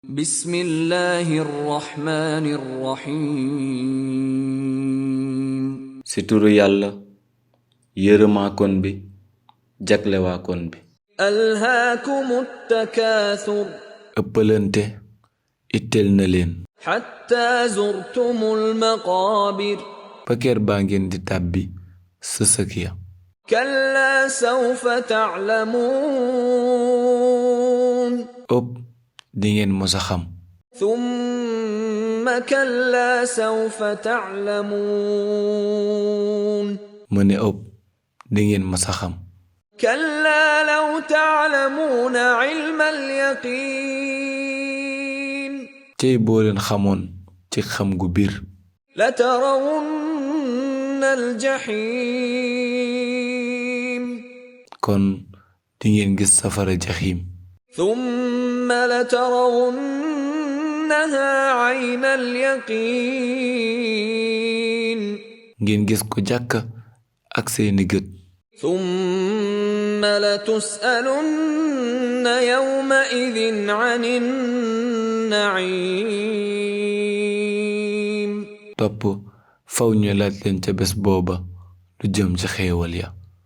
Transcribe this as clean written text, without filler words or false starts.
بسم الله الرحمن الرحيم ci turu yàlla yërëmaakoon bi jaglewaakoon bi ألهاكم التكاثر ëppalante itteel na leen حتى زرتم المقابر ba kër baa ngeen di tàbbi sësëk ya كلا سوف تعلمون ëpp di ngeen mosa xam ثم كلا سوف تعلمون mu ne ëpp di ngeen mosa xam كلا لو تعلمون علم اليقين cey boo leen xamoon ci xam gu bir لترون الجحيم kon di ngeen gis safara jaxiim ثم لترونها عين اليقين ngeen gis ko jàkk ak seeni gët ثم لتسألن يومئذ عن النعيم topp faw ñu laaj leen ca bés booba lu jëm ci xéewal ya